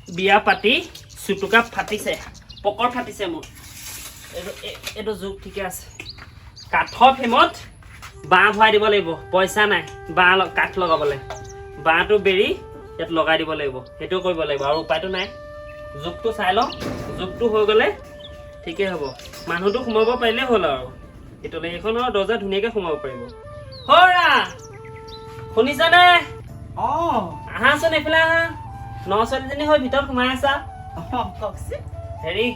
বিয়া পাতি চুটুকা ফাটিছে, পকৰ ফাটিছে মোৰ। এইটো জোখ ঠিকে আছে। কাঠৰ ফ্ৰেমত বাঁহ ভৰাই দিব লাগিব। পইচা নাই বাঁহ কাঠ লগাবলৈ। বাঁহটো বেৰি ইয়াত লগাই দিব লাগিব, সেইটো কৰিব লাগিব আৰু উপায়টো নাই। জোখটো চাই লওঁ, জোখটো হৈ গ'লে ঠিকেই হ'ব। মানুহটো সোমাব পাৰিলেই হ'ল আৰু এইটোলৈ এইখন আৰু দৰ্জা ধুনীয়াকৈ সোমাব পাৰিব। হৰা, শুনিছানে? অ। আহাচোন, এইফালে আহা। ন ছোৱালীজনী হৈ ভিতৰত সোমাই আছা। অ, কওকচোন। হেৰি,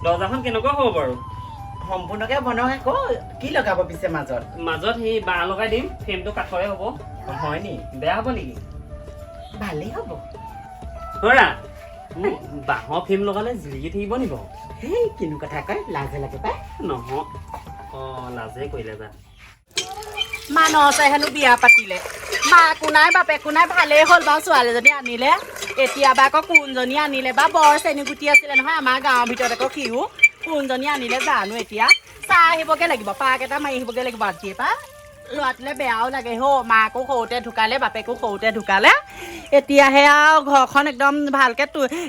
দৰ্জাখন কেনেকুৱা হ'ব বাৰু? সম্পূৰ্ণকে বনাওক আকৌ। কি লগাব পিছে মাজত? মাজত সেই বাঁহ লগাই দিম, ফ্ৰেমটো কাঠৰে হ'ব। হয় নি? বেয়া হ'ব নেকি? ভালেই হ'ব। হৰা, বাঁহৰ ফ্ৰেম লগালে জিলিকি থাকিব নি বাৰু? হেই, কিনো কথা কয়, লাজে লাগে পাই। নহয় অ, লাজে কৰিলে যা। মানসে হেনো বিয়া পাতিলে, মাকো নাই বাপেকো নাই। ভালেই হ'ল বাৰু, ছোৱালীজনী আনিলে। এতিয়া বা আকৌ কোনজনী আনিলে বা? বৰ চেনীগুটি আছিলে নহয় আমাৰ গাঁৱৰ ভিতৰত আকৌ সিও। কোনজনী আনিলে জানো এতিয়া, চাই আহিবগে লাগিব, পাক এটা মাৰি আহিবগে লাগিব আজিৰ পৰা। ল'ৰাটোলে বেয়াও লাগে হৌ, মাকো সৰুতে ঢুকালে, বাপেকো সৰুতে ঢুকালে। এতিয়াহে আৰু ঘৰখন একদম ভালকে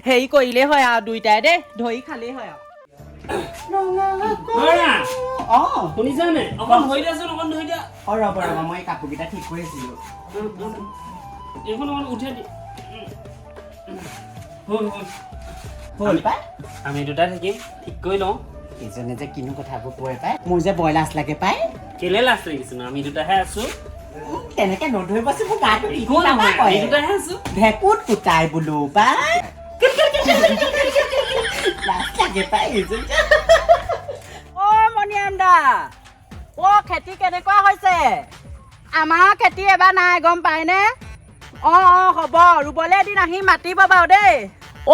হেৰি কৰিলেই হয় আৰু দুইটাই দেই ধৰি খালেই হয় আৰু। হৰা। অ। শুনিছা নে? অকণ ধৰি দিয়াচোন, অকণ ধৰি দিয়া। অ, ৰ'ব ৰ'ব, মই এই কাপোৰকেইটা ঠিক কৰি আছিলো। এইখন অকণ উঠাই দি। হ'ল হ'ল। হ'ল পাই। আমি দুটাই থাকিম, ঠিক কৰি লওঁ। ইজনে যে কিনো কথাবোৰ কয় পাই, মোৰ যে বৰ লাজ লাগে পাই। কেলে লাজ লাগিছে নো? আমি দুটাহে আছো। তেনেকে নধৰিবচোন, মোৰ গাটো একো নহয়, আমি দুটাহে আছো। ভেকুত কুটাই বোলো পাই, লাজ লাগে পাই এইজন। অ মণিৰাম দা, অ, খেতি কেনেকুৱা হৈছে? আমাৰ খেতি এবাৰ নাই, গম পায়নে? অ, হ'ব, ৰুবলৈ এদিন আহি মাতিব বাৰু দেই।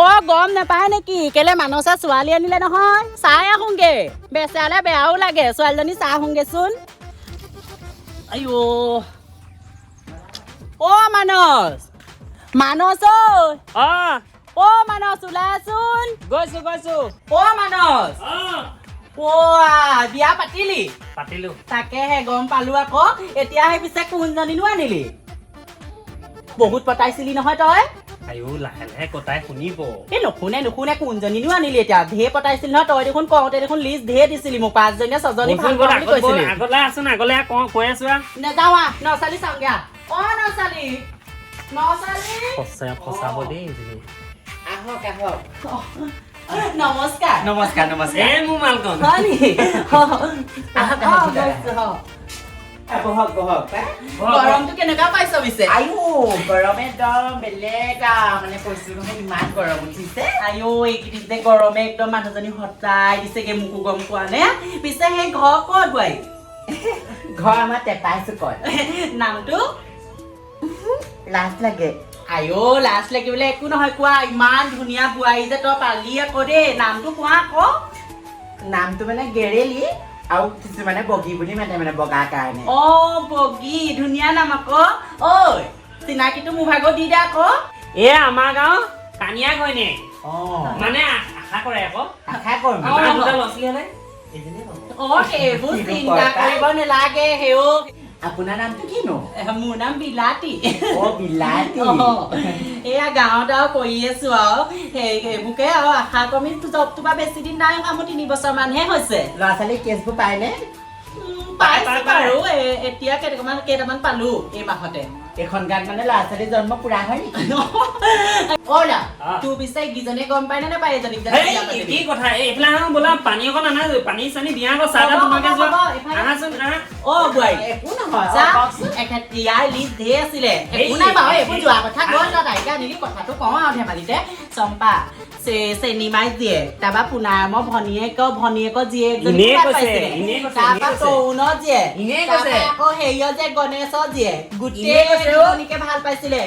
অ, গম নাপায় নেকি? কেলে মানসে ছোৱালী আনিলে নহয়, চাই আহোঁগে। বেচেৰালে বেয়াও লাগে, ছোৱালীজনী চাই আহোঁগেচোন। আইঅ, অ মানস, মানস ঐ। অ। অ মানস, ওলাচোন। গৈছো গৈছো। অ মানস। অ। অ, বিয়া পাতিলি? পাতিলো। তাকেহে গম পালো আকৌ। এতিয়া সেই পিছে কোনজনীনো আনিলি? বহুত পতাইছিলি নহয় তই? আইও, লাহে লাহে কটাই শুনিব। এই নুশুনে নুশুনে। কোনজনীনো আনিলি এতিয়া? ঢেৰ পতাইছিলি নহয় তই দেখোন, কওঁতে দেখোন লিষ্ট ঢেৰ দিছিলি মোক, পাঁচজনীয়ে ছজনী ভাল পাওঁ বুলি কৈছিলি। আগলে আছোন, আগলে কওঁ, কৈ আছো আ। নেযাওঁ আহ, নচালি চাওঁগে আহ। অ নচালি, নচালি। সঁচা সঁচাব দেই এইজনী। আহক আহক। নমস্কাৰ। নমস্কাৰ নমস্কাৰ। এ মোৰ মালকন। হয় নেকি? আহক, অ, আহক, ভিতৰত। গৈছো, অ। বহক বহক পাই। গৰমটো কেনেকুৱা পাইছ পিছে? আইও, গৰম একদম বেলেগ আৰু, মানে কৈছো নহয়, ইমান গৰম উঠিছে। আইঅ, এইকেইদিন যে গৰমে একদম মানুহজনী হতাই দিছেগে মোকো, গম পোৱা নে? পিছে সেই ঘৰ ক'ত বোৱাৰী? ঘৰ আমাৰ টেপাই চুকত। নামটো? লাজ লাগে। আইঅ, লাজ লাগিবলৈ একো নহয়, কোৱা। ইমান ধুনীয়া বোৱাৰী যে তই পালি আকৌ দেই। নামটো কোৱা আকৌ। নামটো মানে গেৰেলি আৰু কিছুমানে বগী বুলি মাতে, মানে বগা কাৰণে। অ বগী, ধুনীয়া নাম আকৌ। ঐ, চিনাকিটো মোৰ ভাগত দি দে আকৌ। এ আমাৰ গাঁও কানিয়া ঘৈণীয়েক। অ। মানে আশা কৰে আকৌ। আশা কৰিম। আমাৰ দুটা ল'ৰা ছোৱালী হ'লে এইজনীয়ে পাব। অ, সেইবোৰ কিনো চিন্তা কয় পাই। কৰিব নালাগে সেও। আপোনাৰ নামটো কিনো? মোৰ নাম বিলাতী। অ বিলাতী। অ, এয়া গাঁৱত আৰু কৰি আছো আৰু সেইবোৰকে আৰু আশা কমি জবটো বা বেছি দিন নাই হোৱা, মোৰ 3 বছৰ মানহে হৈছে। ল'ৰা ছোৱালী কেছবোৰ পায়নে? পাইছো। পাই, পাই। বাৰু, এতিয়া কেইটামান কেইটামান পালো এই মাহতে। এইখন গাঁৱত মানে ল'ৰা ছোৱালী জন্ম পুৰা হয় নেকি? অ লা, অ। তোৰ পিছে এইকেইজনীয়ে গম পাই নে নাপায় এজনীক যে হেই, বিয়া পাতিলি? কি কথা! এই এইফালে আহা বোলা, পানী অকণ আনা, পানী চানী দিয়া আকৌ, চাহ তাহ হ'ব, বনোৱাকে হ'ব, যোৱা। হ'ব, এইফালে- আহাচোন, আহা। অ বোৱাৰী। একো নহয়। যা, অ, কওকচোন। এখেত ইয়াৰ লিষ্ট ঢেৰ আছিলে। একো এই, নাই বাৰু, এইবোৰ এই, যোৱা কথা গ'ল। তই তাইকে আনিলি, কথাটো কওঁ আৰু ধেমালিতে। চম্পা চেনিমাই জীয়েক, তাৰপা পোনাৰামৰ ভনীয়েকৰ জীয়েকজনী এনেই ভাল কৈছে, পাইছিলে। এনেই কৈছে, তাৰপা এনেই কৈছে। তৰুণৰ জীয়েক, এনেই তাৰপা কৈছে। আকৌ হেৰিয়ৰ জীয়েক, গণেশৰ জীয়েক, গোটেই এনেই কৈছে অ। কেইজনীকে ভাল পাইছিলে।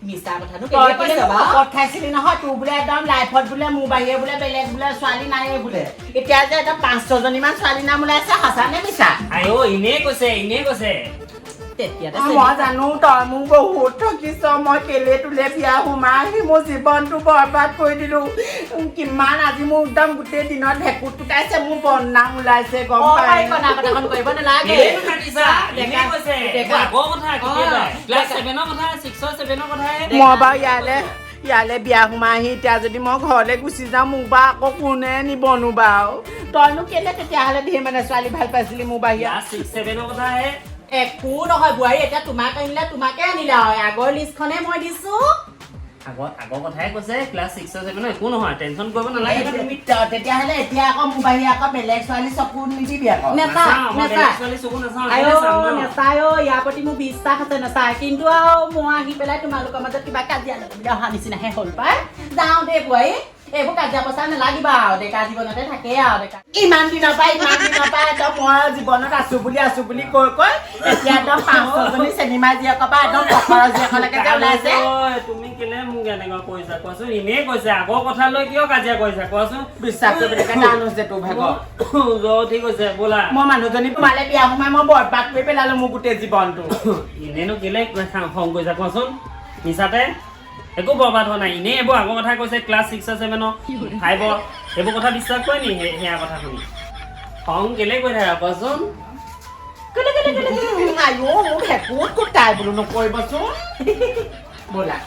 মিছা কথানো তই কেলে বোলে কৈছ বাৰু? শপত খাইছিলি নহয়, তোৰ বোলে একদম লাইফত বোলে মোৰ বাহিৰে বোলে বেলেগ বোলে ছোৱালী নাইয়ে বোলে। এতিয়া যে একদম পাঁচ ছজনীমান ছোৱালী নাম ওলাইছে, সঁচা নে মিছা? আইঅ, এনেই কৈছে, এনেই কৈছে। তেতিয়াতে মই জানো তই মোক বহুত ঠগিছ। মই কেলে তোলে বিয়া সোমাই আহি মোৰ জীৱনটো বৰবাদ কৰি দিলো। কিমান আজি মোৰ একদম গোটেই দিনত ভেকুত টোকাইছে, মোৰ বদনাম ওলাইছে, গম অ পাই। বাৰী কণা কথাখন কৰিব নালাগে। কেলেনো কান্দিছা? ডেকা- এনেই কৈছে। ডেকা- আগৰ কথা, কেতিয়াবা অ। ক্লাছ ছেভেনৰ কথা, ছিক্সৰ ছেভেনৰ কথাহে। মই বাৰু ইয়ালে ইয়ালৈ বিয়া সোমাই আহি এতিয়া যদি মই ঘৰলৈ গুচি যাওঁ, মোক বা আকৌ কোনে নিবনো বাৰু? তইনো কেলে তেতিয়াহ'লে ধেৰ মানে ছোৱালী ভাল পাইছিলি মোৰ বাহিৰা? ক্লাছ ছিক্স ছেভেনৰ কথাহে। একো নহয় বোৱাৰী, এতিয়া তোমাক আনিলে, তোমাকে আনিলে আৰু আগৰ লিষ্টখনে মই দিছো। আগৰ কথাই কৈছে, ক্লাছ ছিক্সৰ ছেভেনৰ, একো নহয়, টেনশ্যন কৰিব নালাগে। তুমি তেতিয়াহ'লে এতিয়া আকৌ মোৰ বাহিৰে আকৌ বেলেগ ছোৱালী চকু নিদিবি আকৌ। নেচাই। নাচাওঁ, মই নেচাই। বেলেগ ছোৱালী চকু নাচাওঁ। আইঅ। কেলে চাম ন? নেচাই অ, ইয়াৰ প্ৰতি মোৰ বিশ্বাস আছে, নেচাই। কিন্তু আৰু মই আহি পেলাই তোমালোকৰ মাজত কিবা কাজিয়া লগাবলৈ অহা নিচিনাহে হ'ল পাই। যাওঁ দেই বোৱাৰী, এইবোৰ কাজিয়া পচা নালাগিবা আৰু, ডেকা জীৱনতে থাকে আৰু ডেকা। ইমান দিনৰ পৰা একদম মই জীৱনত আছো বুলি কৈ কৈ এতিয়া একদম পাঁচ ছজনী চেনিমা জীয়েকৰ পৰা একদম পকৰৰ জীয়েকলৈকে যে ওলাইছে। ঐ, তুমি কেলে মোক এনেকুৱা কৰিছা কোৱাচোন? এনেই কৈছে, আগৰ কথা লৈ কিয় কাজিয়া কৰিছা কোৱাচোন? বিশ্বাস কৰিবলৈকে টান হৈছে তোৰ ভাগৰ। জ্বৰ উঠি গৈছে ব'লা। মই মানুহজনী তোমালে বিয়া সোমাই মই বৰবাদ কৰি পেলালো মোৰ গোটেই জীৱনটো। এনেইনো কেলে খং কৰিছা কোৱাচোন? মিছাতে একো বৰবাদ হোৱা নাই। এনেই এইবোৰ আগৰ কথা কৈছে, ক্লাছ ছিক্সৰ ছেভেনৰ ফাইভৰ, সেইবোৰ কথা বিশ্বাস কৰে নি? সেয়া কথা শুনি খং কেলে কৰি থাকা কোৱাচোন? আইঅ, মোক ভেকুত কুটাই বোলো, নকৰিবচোন। ব'লা।